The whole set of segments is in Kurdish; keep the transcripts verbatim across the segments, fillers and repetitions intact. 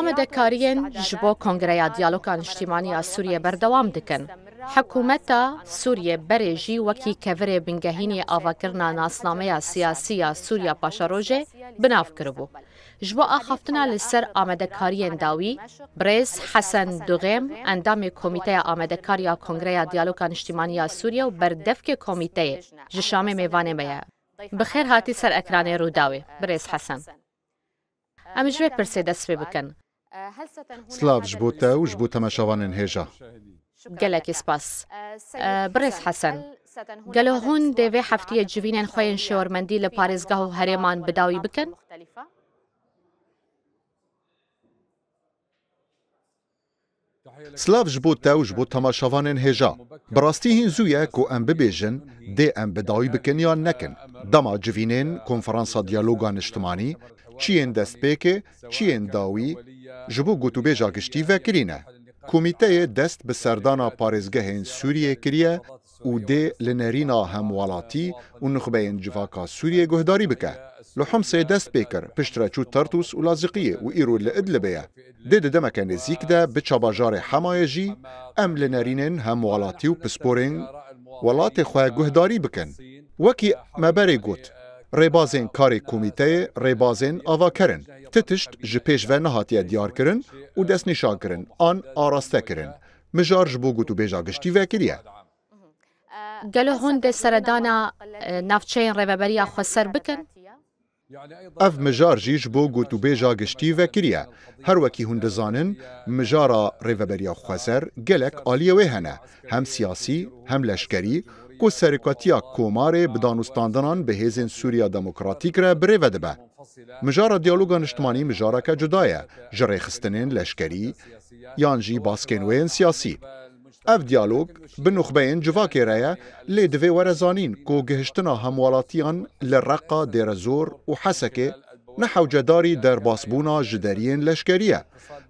Amadekariyên ji bo Kongreya Diyaloga Niştimanî ya Sûriyê berdewam dikin. Hikûmeta Sûriyê berê jî wekî kevirê bingehînî avakirina nasnameya siyasî ya Sûriya Paşerojê bi nav kiribû. Ji bo axaftina li ser amadekariyên dawî, birêz Hesen Duxêm, endamê Komîteya Amadekar ya Kongreya Diyaloga Niştimanî ya Sûriyê û berdevkê komîteyê, ji Şamê mêvanê me ye. Bi xêr hatî ser ekranê Rûdawê, birêz Hesen. Em ji vê pirsê dest pê bikin. Silav ji bo te û ji bo temaşevanên hêja. Gelekî spas. Birêz Hesen, gelo hûn dê vê heftiyê civînên xwe yên şêwermendî li parêzgah û herêman bi dawî bikin? Silav ji bo te û ji bo temaşevanên hêja. Bi rastî hîn zû ye ku em bibêjin, dê em bi dawî bikin yan nekin. Dema civînên Konferansa Diyaloga Niştimanî, çi yên destpêkê, çi yên dawî, ji bo gotûbêja giştî vekirî ne. Komîteyê dest bi serdana parêzgehên Sûriyê kiriye û dê li nerîna hemwelatî û nuxbeyên civaka Sûriyê guhdarî bike. Li Humsê dest pê kir, piştre çû Tartûs û Lazîqiyê û îro li Idlibê ye. Dê di demeke nêzîk de biça bajarê Hemayê jî, em li nerînên hemwelatî û pisporên welatê xwe guhdarî bikin. Wekî me berê got, rêbazên karê komîteyê rêbazên avaker in. Ti tişt ji pêş ve nehatiye diyarkirin û destnîşankirin an araste kirin. Mijar ji bo gotûbêja giştî vekiriye. Gelo hûn dê seredana, e, navçeyên rêveberiya xweser bikin? Ev mijar jî ji bo gotûbêja giştî vekiriye. Her wekî hûn dizanin, mijara rêveberiya xweser gelek aliyê wê hene, hem siyasî, hem leşkerî, ku serokatiya komarê bi danûstandinan bi hêzên Sûriya Demokratîk re bi rê ve dibe. Mijara diyaloga niştimanî mijareke cuda ye, ji rêxistinên leşkerî yan jî baskên wê yên siyasî. Ev diyalog bi nuxbeyên civakê re ye, lê divê were zanîn ku gihiştina hemwelatiyan li Reqa, Dêrezor û Hesekê ne hewcedarî derbasbûna ji deriyên leşkerî ye.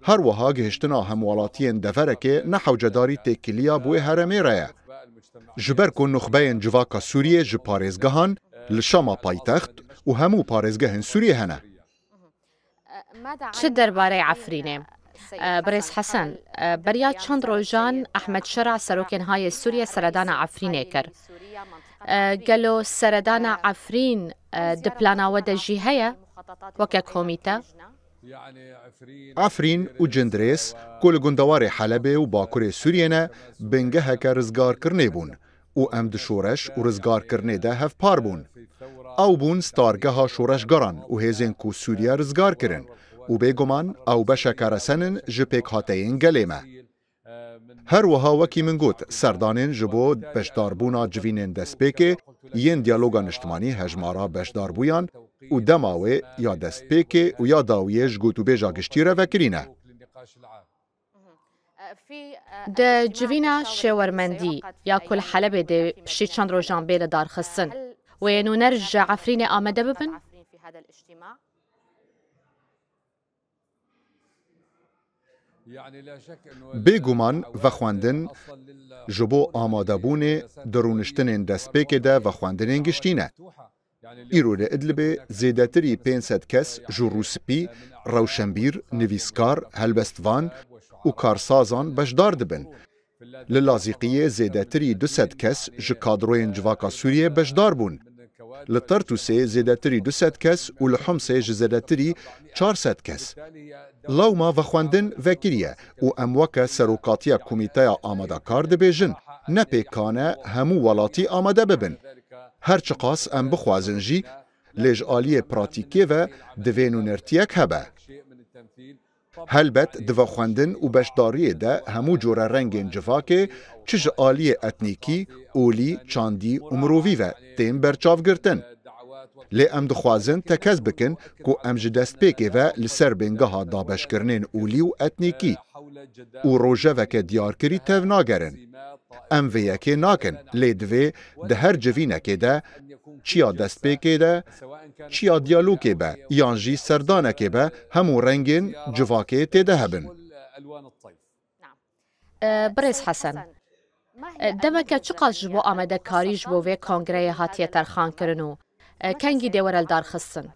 Her wiha gihiştina hemwelatiyên deverekê ne hewcedarî têkiliya bi wê herêmê re ye. Ji ber ku nuxbeyên civaka Sûriyê ji parêzgehan li Şama paytext û hemû parêzgehên Sûriyê hene. Çi derbarê Efrînê? E, Birêz Hesen, e, beriya çend rojan Ehmed Şera, serokên hayê Sûriyê seredana Efrînê kir. E, gelo seredana Efrîn, e, di plana we de jî heye, weke komîte? Efrîn û Cindirês, ku li gundewarê Helebê û bakurê Sûriyê ne, bingeheke rizgarkirinê bûn û em di şoreş û rizgarkirinê de hevpar bûn. Ew bûn stargeha şoreşgeran û hêzên ku Sûriye rizgar kirin û bêguman ew beşeke resen in ji pêkhateyên gelê me. Her wiha wekî min got, serdanên ji bo beşdarbûna civînên destpêkê yên diyaloga niştimanî hejmara beşdarbûyan û dema wê ya destpêkê û ya dawiyê ji gotûbêja giştî re vekirî ne. Di civîna şêwermendî ya ku li Helebê dê piştî çend rojan bê lidarxistin, wê nûner ji Efrînê amade bibin? Bêguman vexwendin ji bo amadebûnê di rûniştinên destpêkê de vexwendinên giştî ne. Îro li Idlibê zêdetirî pênc sed kes ji rûspî, rewşenbîr, nivîskar, helbestvan û karsazan beşdar dibin. Li Lazîqiyê zêdetirî du sed kes ji kadroyên civaka Sûriyê beşdar bûn. Li Tartûsê zêdetirî du sed kes û li Humsê ji zêdetirî çar sed kes. Lewma vexwendin vekiriye û em weke serokatiya komîteya amadekar dibêjin, ne pêkan e hemû welatî amade bibin. Her çiqas em bixwazin jî, lê ji aliyê pratîkê ve divê nûnertiyek hebe. Helbet di vexwendin û beşdariyê de hemû cure rengên civakê, çi ji aliyê etnîkî, olî, çandî û mirovî ve tên berçavgirtin. Lê em dixwazin tekez bikin ku em ji destpêkê ve li ser bingeha dabeşkirinên olî û etnîkî û rojeveke diyarkirî tevnagerin. Em vê yekê nakin, lê divê di her civînekê de, çiya destpêkê de, çiya diyalogê be yan jî serdanekê be, hemû rengên civakê tê de hebin. E, Birêz Hesen, e, demeke çiqas ji bo amadekarî ji bo vê kongreyê hatiye terxankirin û, e, kengî dê were lidarxistin?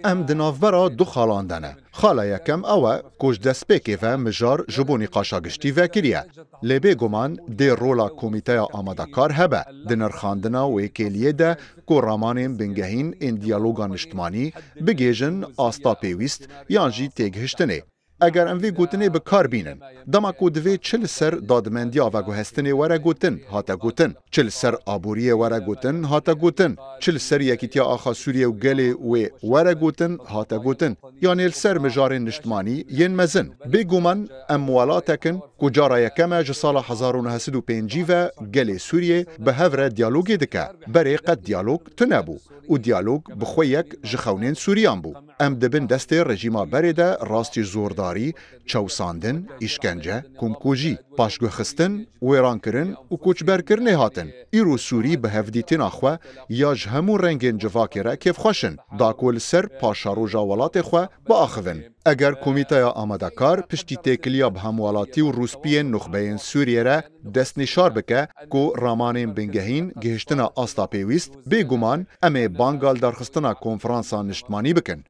Em di navbera du xalan de ne. Xala yekem ew e ku ji destpêkê ve mijar ji bo nîqaşa giştî vekiriye. Lê bêguman dê rola komîteya amadekar hebe di nirxandina wê kêliyê de ku ramanên bingehîn ên diyaloga niştimanî bigihêjin asta pêwîst yan jî têgihiştinê. Eger em vê gotinê bi kar bînin, dema ku divê çi li ser dadmendiya veguhestinê were gotin, hate gotin, çi li ser aboriyê were gotin, hate gotin, çi li ser yekîtiya axa Sûriyê û gelê wê were gotin, hate gotin, yanê li ser mijarên niştimanî yên mezin. Bêguman em welatek in ku cara yekem e ji sala hezar û neh sed û pêncî ve gelê Sûriyê bi hev re diyalogê dike. Berê qet diyalog tune bû û diyalog bi xwe yek ji xewnên Sûriyan bû. Em di bin destê rejîma berê de rastî zordarî, çewsandin, îşkence, komkujî, paşguhxistin, wêrankirin û koçberkirinê hatin. Îro Sûrî bi hevdîtina xwe ya ji hemû rengên civakê re kêfxweş in. Da ku li ser paşeroja welatê xwe biaxivin. Eger Komîteya Amadekar piştî têkiliya bi hemwelatî û rûspiyên nuxbeyên Sûriyê re destnîşar bike ku ramanên bingehîn gihiştine asta pêwîst, bêguman em ê banga li derxistina konferansa niştimanî bikin.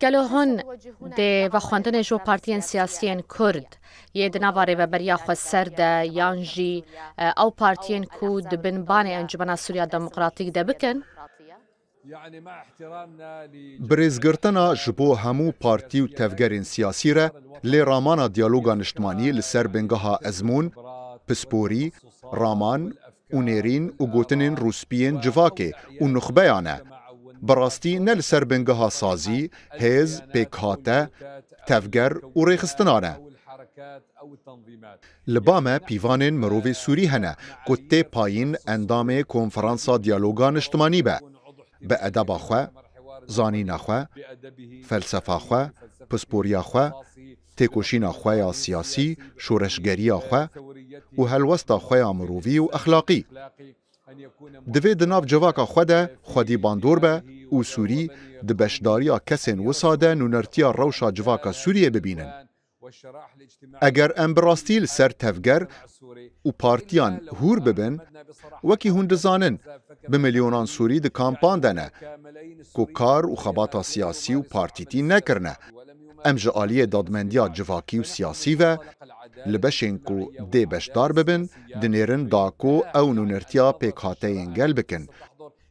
Gelo hûn dê vexwendinê ji bo partiyên siyasiyên Kurd yê di nava rêveberiya xweser de yan jî ew partiyên ku di bin banê Encumena Sûriya Demokratîk de bikin? Bi rêzgirtina ji bo hemû partî û tevgerên siyasî re, lê ramana diyaloga niştimanî li ser bingeha ezmûn, pisporî, raman û nêrîn û gotinên rûspiyên civakê û nuxbeyan e. Bi rastî ne li ser bingeha sazî, hêz, pêkhate, tevger û rêxistinan e. Li ba me pîvanên mirovê Sûrî hene ku tê payîn endamê Konferansa Diyaloga Niştimanî be. Bi edeba xwe, zanîna xwe, felsefa xwe, pisporiya xwe, têkoşîna xwe ya siyasî, şoreşgeriya xwe û helwesta xwe ya mirovî û exlaqî. Divê di nav civaka xwe de xwedî bandor be û Sûrî di beşdariya kesên wisa de nûnertiya rewşa civaka Sûriyê bibînin. Eger em bi rastî li ser tevger û partiyan hûr bibin, wekî hûn dizanin, bi milyonan Sûrî di kampan de ne, ku kar û xebata siyasî û partîtî nekirine. Em ji aliyê dadmendiya civakî û siyasî ve, li beşên ku dê beşdar bibin, dinêrin da ku ew nûnertiya pêkhateyên gel bikin,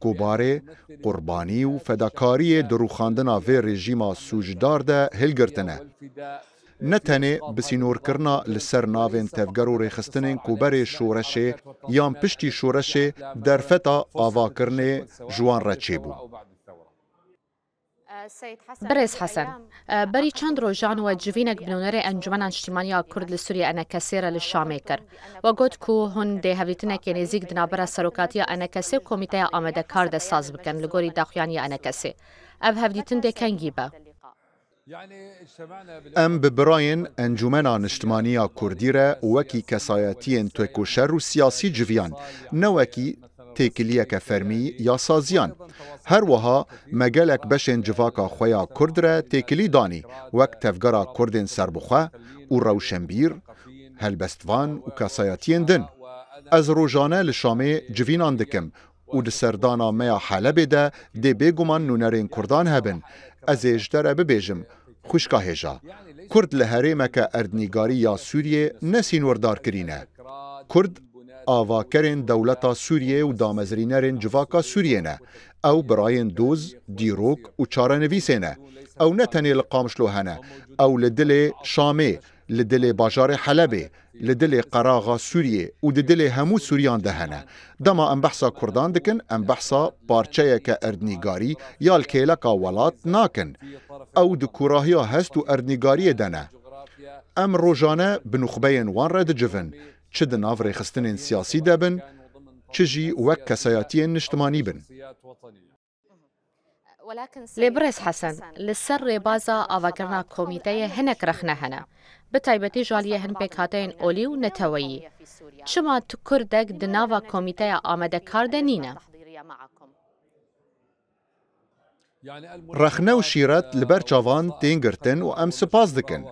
ku barê qurbanî û fedakariyê di rûxandina vê rejîma sûcdar de hilgirtine. Ne tenê bi sînorkirina li ser navên tevger û rêxistinên ku berê şoreşê yan piştî şoreşê derfeta avakirinê ji wan re çêbû. Birêz Hesen, berî çend rojan we civînek bi nûnerê Encumena Niştîmaniya Kurd li Sûriyê, ENKSê, re li Şamê kir. We got ku hûn dê hevdîtinekê nêzîk di navbera serokatiya ENKSê û Komîteya Amadekar de saz bikin, li gorî daxuyaniya ENKSê. Ev hevdîtin dê kengî be? Em bi birayên Encûmena Niştimanî ya Kurdî re wekî kesayetiyên têkoşer û siyasî civiyan, ne wekî têkiliyeke fermî ya saziyan. Her wiha me gelek beşên civaka xwe ya Kurd re têkilî danî, wek Tevgera Kurdên Serbixwe û rewşenbîr, helbestvan û kesayetiyên din. Ez rojane li Şamê civînan dikim û di serdana me ya Helebê de dê bêguman nûnerên Kurdan hebin. Ez ê ji te re bibêjim, xwişka hêja. Kurd li herêmeke erdnîgarî ya Sûriyê ne sînordarkirî ne. Kurd avakerên dewleta Sûriyê û damezrînerên civaka Sûriyê ne. Ew birayên doz, dîrok û çarenivîsê ne. Ew ne tenê li Qamişlo hene. Ew li dilê Şamê, li dilê bajarê Helebê, li dilê qeraxa Sûriyê û di dilê hemû Sûriyan de hene. Dema em behsa Kurdan dikin, em behsa parçeyeke erdnîgarî ya li kêleka welat nakin. Ew di kûrahiya hest û erdnîgariyê de ne. Em rojane bi nuxbeyên wan re dicivin, çi di nav rêxistinên siyasî de bin, çi jî wek kesayetiyên niştimanî bin. Lê birêz Hesen, li ser rêbaza avakirina komîteyê hinek rexne hene, bi taybetî ji aliyê hin pêkhateyên olî û neteweyî. Çima tu kurdek di nava komîteya amadekar de nîne? Rexne û şîret li ber çavan tên girtin û em spas dikin.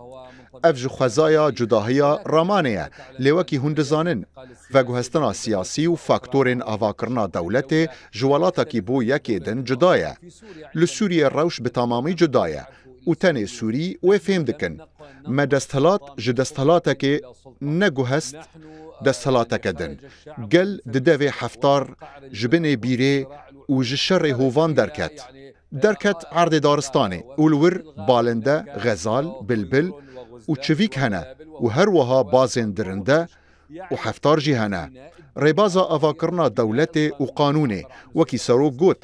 Ev ji xwezaya cudahiya ramanê ye, lê wekî hûn dizanin, veguhestina siyasî û faktorên avakirina dewletê ji welatekî bo yekê din cuda ye. Li Sûriyê rewş bi tamamî cuda ye û tenê Sûrî wê fêm dikin. Me desthilat ji desthelatekê neguhest desthelateke din. Gel di devê heftar ji binê bîrê û ji şerê hovan derket. Derket erdê daristanê û li wir balinde, xezal, bilbil û çivîk hene û her wiha bazên dirinde û heftar jî hene. Rêbaza avakirina dewletê û qanûnê, wekî serok got,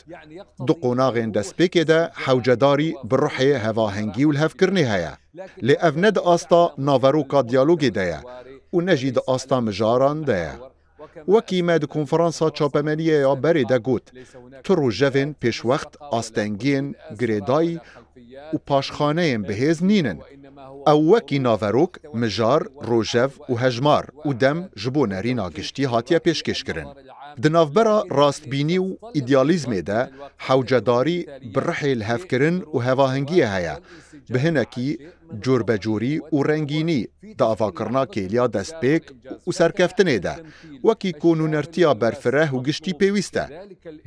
du qonaxên destpêkê de hewcedarî bi ruhê hevahengî û lihevkirinê heye. Lê ev ne di asta naveroka diyalogê de ye û ne jî di asta mijaran de ye. Wekî me di konferansa çapemeniyê ya berê de got, tu rojevên pêşwext, astengiyên girêdayî û paşxaneyên bihêz nînin. Ew wekî naverok, mijar, rojev û hejmar û dem ji bo nerîna giştî hatiye pêşkêşkirin. Di navbera rastbînî û îdealîzmê de hewcedarî bi rihê lihevkirin û hevahengiyê heye. Bi hinekî corbecorî û rengînî di avakirina kêliya destpêk û serkeftinê de, wekî ku nûnertiya berfireh û giştî pêwîst e.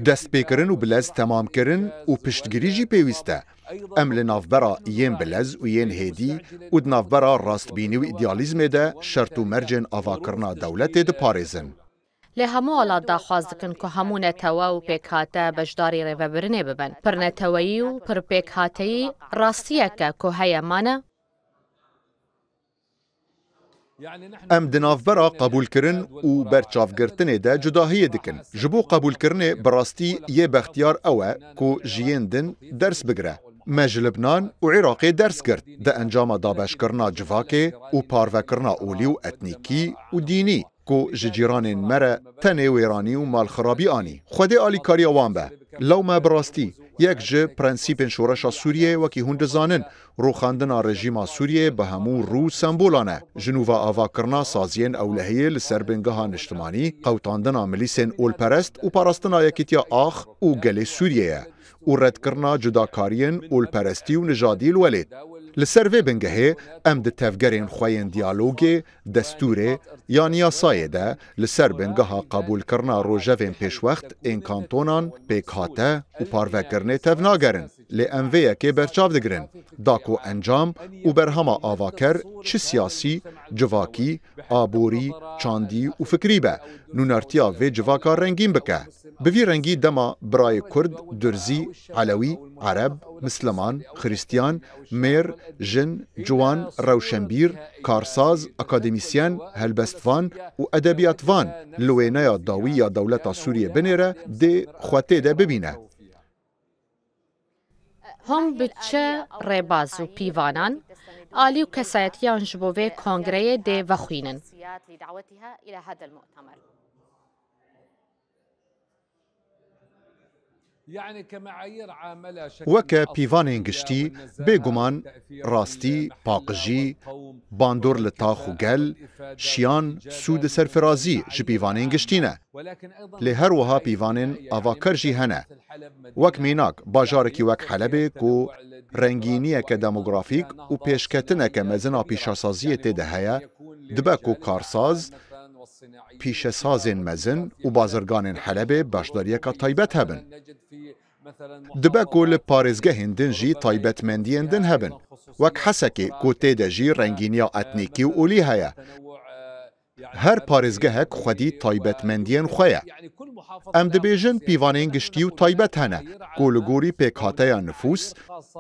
Destpêkirin û bilez temamkirin û piştgirî jî pêwîst e. Em li navbera yên bilez û yên hêdî û di navbera rastbînî û îdealîzmê de şert û mercên avakirina dewletê diparêzin. Lê hemû welat daxwaz dikin ku hemû netewe û pêkhate beşdarî rêvebirinê bibin. Pirneteweyî û pirpêkhateyî rastiyek e ku heye mane. Em di navbera qebûlkirin û berçavgirtinê de cudahiyê dikin. Ji bo qebûlkirinê bi rastî yê bextiyar ew e ku ji yên din ders bigire. Me ji Libnan û Iraqê ders girt di encama dabeşkirina civakê û parvekirina olî û etnîkî û dînî ku ji cîranên me re tenê wêranî û malxirabî anî. Xwedê alîkariya wan be. Lewma bi rastî yek ji prensîpên şoreşa Sûriyeyê, wekî hûn dizanin, rûxandina rejîma Sûriyeyê bi hemû rû sembolan e. Ji nû ve avakirina saziyên ewlehiyê li ser bingeha niştimanî, qewtandina milîsên olperest û parastina yekîtiya ax û gelê Sûriyê ye û redkirina cudakariyên olperestî û nijadî li welêt. Li ser vê bingehê em di tevgerên xwe yên diyalogê, destûrê yan yasayê de li ser bingeha qebûlkirina rojevên pêşwext ên kantonan, pêkhate û parvekirinê tevnagerin. Lê em vê yekê berçav digirin, da ku encam û berhema avaker çi siyasî, civakî, aborî, çandî û fikrî be, nûnertiya vê civaka rengîn bike. Bi vî rengî dema birayê Kurd, Durzî, Elewî, Ereb, Misliman, Xiristiyan, mêr, jin, ciwan, rewşenbîr, karsaz, akademîsyen, helbestvan û edebiyatvan li wêneya dawî ya dewleta Sûriyê binêre, dê xwe tê de bibîne. Hûn bi çi rêbaz û pîvanan, alî û kesayetiyan ji bo vê kongreyê dê vexwînin? Weke pîvanên giştî, bêguman rastî, paqijî, bandor li tax û gel, şiyan, sûd û serfirazî ji pîvanên giştî ne. Lê her wiha pîvanên avaker jî hene. Wek mînak, bajarekî wek Helebê ku rengîniyeke demografîk û pêşketineke mezin a pîşesaziyê tê de heye, dibe ku karsaz, pîşesazên mezin û bazirganên Helebê beşdariyeke taybet hebin. Dibe ku li parêzgehên din jî taybetmendiyên din hebin. Wek Hesekê ku tê de jî rengîniya etnîkî û olî heye. Her parêzgehek xwedî taybetmendiyên xwe ye. Em dibêjin pîvanên giştî û taybet hene ku li gorî pêkhateya nifûs,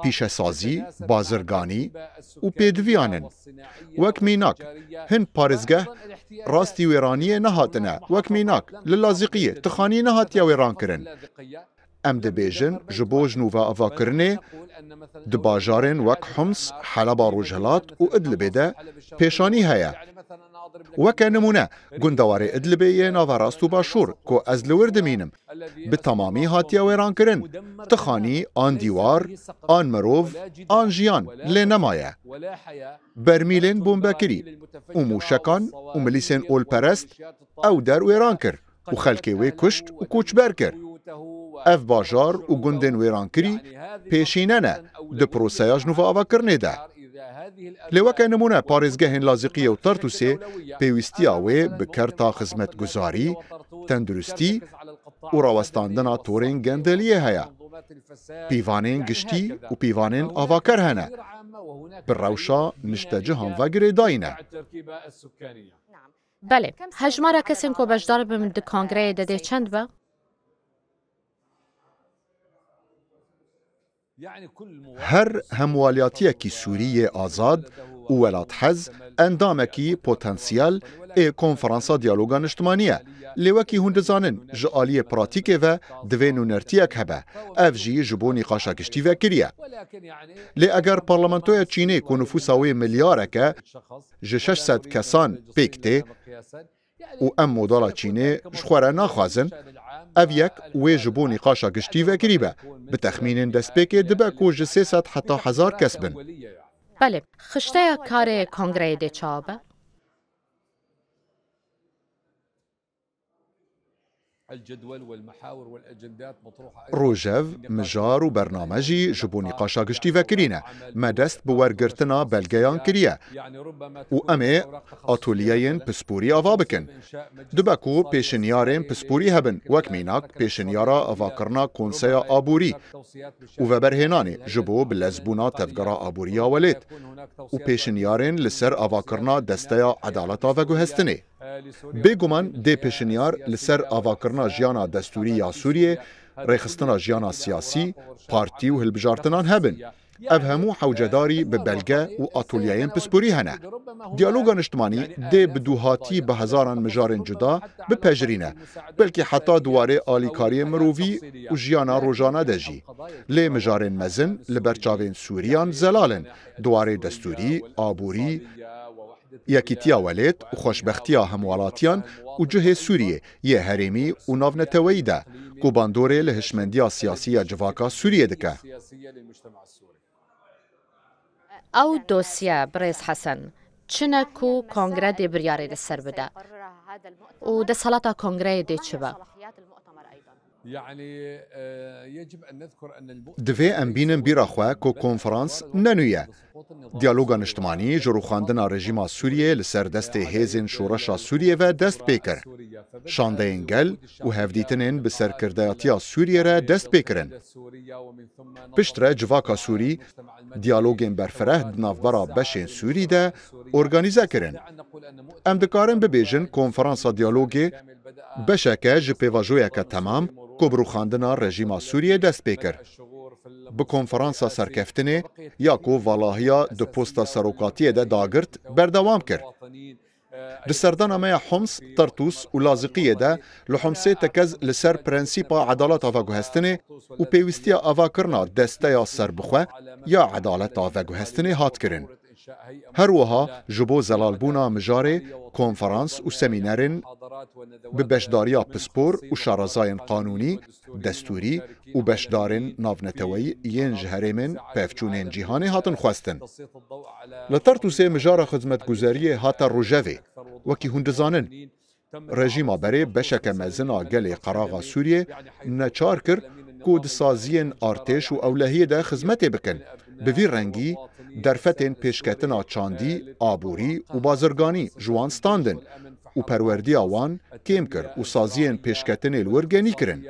pîşesazî, bazirganî û pêdiviyan in. Wek mînak, hin parêzgeh rastî wêraniyê nehatine. Wek mînak, li Lazîqiyê tu xanî nehatiye wêrankirin. Em dibêjin ji bo ji nû ve avakirinê di bajarên wek Homs, Heleba Rojhilat û Idlibê de pêşanî heye. Weke nimûne, gundewarê Idlibê yê naverast û başûr ku ez li wir dimînim, bi temamî hatiye wêrankirin. Tu xanî an dîwar, an mirov, an jiyan lê nemaye. Bermîlên bombekirî û mûşekan û milîsên olperest ew der wêran kir û xelkê wê kuşt û koçber kir. Ev bajar û gundên wêrankirî pêşîne ne di proseya ji nû ve avakirinê de. Lê weke nimûne parêzgehên Lazîqiyê û Tartûsê pêwîstiya wê bi kerta xizmetguzarî, tenduristî û rawestandina torên gendeliyê heye. Pîvanên giştî û pîvanên avaker hene. Bi rewşa niştecihan ve girêdayî ne. Belê, hejmara kesên ku beşdar bibin di kongreyê de dê çend be? Her hemwaliyatiyekî Sûrî yê azad û welathez endamekî potensiyel ê Konferansa Diyaloga Niştimanî ye. Lê wekî hûn dizanin, ji aliyê pratîkê ve divê nûnertiyek hebe. Ev jî ji bo nîqaşa giştî vekirî ye. Lê eger parlamentoya Çînê ku nifûsa wê milyarek e, ji şeş sed kesan pêk tê, û em modela Çînê ji xwe re naxwazin, ev yek wê ji bo nîqaşa giştî vekirî be. Bi texmînên destpêkê dibe ku ji sê sed heta hezar kes bin. Belê, xişteya karê kongreyê dê çawa be? Rojev, mijar û bername jî ji bo nîqaşa giştî vekirî ne. Me dest bi wergirtina belgeyan kiriye û em ê atolyeyên pisporî ava bikin. Dibe ku pêşinyarên pisporî hebin, wek mînak pêşinyara avakirina Konseya Aborî û Veberhênanê ji bo bilezbûna Tevgera Aborî ya Welêt û pêşinyarên li ser avakirina Desteya Edaleta Veguhestinê. Bêguman dê pêşinyar li ser avakirina jiyana destûrî ya Sûriyê, rêxistina jiyana siyasî, partî û hilbijartinan hebin. Ev hemû hewcedarî bi belge û atolyeyên pisporî hene. Diyaloga niştimanî dê bi dûhatî bi hezaran mijarên cuda bipejirîne, belkî heta di warê alîkariyên mirovî û jiyana rojane de jî. Lê mijarên mezin li ber çavên Sûriyan zelal in, di warê destûrî, aborî, yekîtiya welêt û xweşbextiya hemwelatiyan û cihê Sûriyê yê herêmî û navneteweyî de ku bandorê li hişmendiya siyasî ya civaka Sûriyê dike. Ew dosye, birêz Hesen, çi ne ku kongre dê biryarê li ser bide û desthilata kongreyê dê çi be? Divê em bînin bîra xwe ku konferans ne nû ye. Diyaloga niştimanî ji rûxandina rejîma Sûriyê li ser destê hêzên şoreşa Sûriyê ve dest pê kir. Şandeyên gel û hevdîtinên bi serkirdeyatiya Sûriyê re dest pê kirin. Piştre civaka Sûrî diyalogên berfireh di navbera beşên Sûrî de organîze kirin. Em dikarin bibêjin konferansa diyalogê beşeke ji pêvajoyeke temam ku bi rûxandina rejîma Sûriyê dest pê kir. Bi konferansa serkeftinê ya ku valahiya di posta serokatiyê de dagirt berdewam kir. Di serdana me ya Homs, Tartûs û Laziqiyê de li Homsê tekez li ser prensîpa edaleta veguhestinê û pêwîstiya avakirina desteya serbixwe ya edaleta veguhestinê hat kirin. Her wiha ji bo zelalbûna mijarê konferans û semînerên bi beşdariya pispor û şarezayên qanûnî, destûrî û beşdarên navneteweyî yên ji herêmên pevçûnên cîhanê hatin xwestin. Li Tartûsê mijara xizmetguzariyê hate rojevê. Wekî hûn dizanin, rejîma berê beşeke mezin a gelê qeraxa Sûriyê neçar kir ku di saziyên artêş û ewlehiyê de xizmetê bikin. Bi vî rengî derfetên pêşketina çandî, aborî û bazirganî ji wan standin û perwerdiya wan kêm kir û saziyên pêşketinê li wir genî kirin.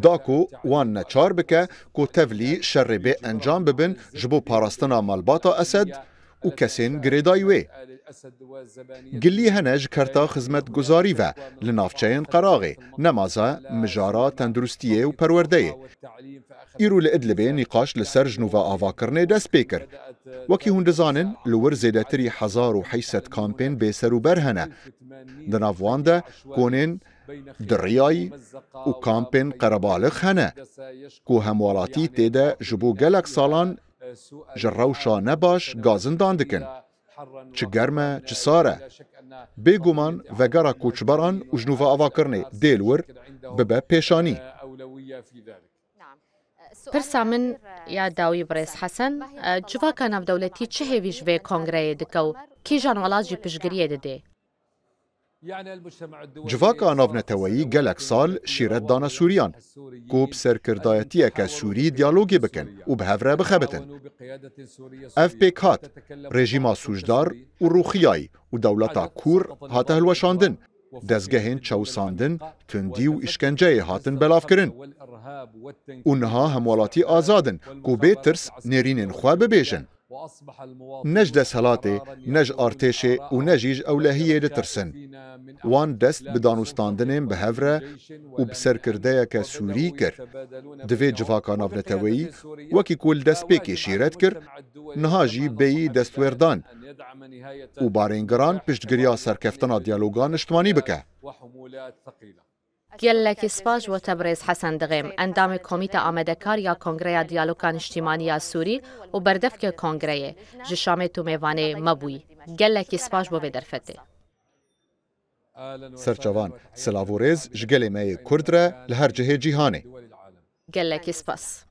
Da ku wan neçar bike ku tevlî şerê bê encam bibin ji bo parastina malbata Esed û kesên girêdayî wê. Gilî hene ji kerta xizmetguzarî ve li navçeyên qeraxê, nemaze mijara tenduristiyê û perwerdeyê. Îro li Idlibê nîqaş li ser ji nû ve avakirinê dest pê kir. Wekî hûn dizanin, li wir zêdetirî hezar û heyşt sed kampên bêserûber hene. Di nav wan de konên Diriyayî û kampên qerebalix hene ku hemwelatî tê de ji bo gelek salan ji rewşa nebaş gazindan dikin. Çi germ e, çi sar e. Bêguman vegera koçberan û ji nû ve avakirinê dê li wir bibe pêşanî. Pirsa min ya dawî birêz Hesen, e, civaka navdewletî çi hêvî ji vê kongreyê dike û kîjan welat jî piştgiriyê didê? Civaka navneteweyî gelek sal şîret dane Sûriyan, ku bi serkirdayetiyeke Sûrî diyalogê bikin û bi hev re bixebitin. Ev pêk hat, rejîma sûcdar û rûxiyayî û dewleta kûr hate hilweşandin, dezgehên çewsandin, tundî û îşkenceyê hatin belavkirin. Û niha hemwelatî azad in ku bê tirs nêrînên xwe bibêjin. Ne ji desthilatê, ne ji artêşê û ne jî ji ewlehiyê ditirsin. Wan dest bi danûstandinên bi hev re û bi serkirdeyeke Sûrî kir. Divê civaka navneteweyî, wekî ku li destpêkê şîret kir, niha jî bêyî destwêrdan û barên giran piştgiriya serkeftina diyaloga niştimanî bike. Gelekî spas ji we te birêz Hesen Dixêm, endamê Komîte Amadekar ya Kongreya Diyaloga Niştîmanî ya Sûrî û berdevkê Kongreyê, ji Şamê tu mêvanê me bûyî. Gelekî spas ji bo vê derfetê. Serçavan, silav û rêz ji gelê me yê Kurd re li her cihê cîhanê. Gelekî spas.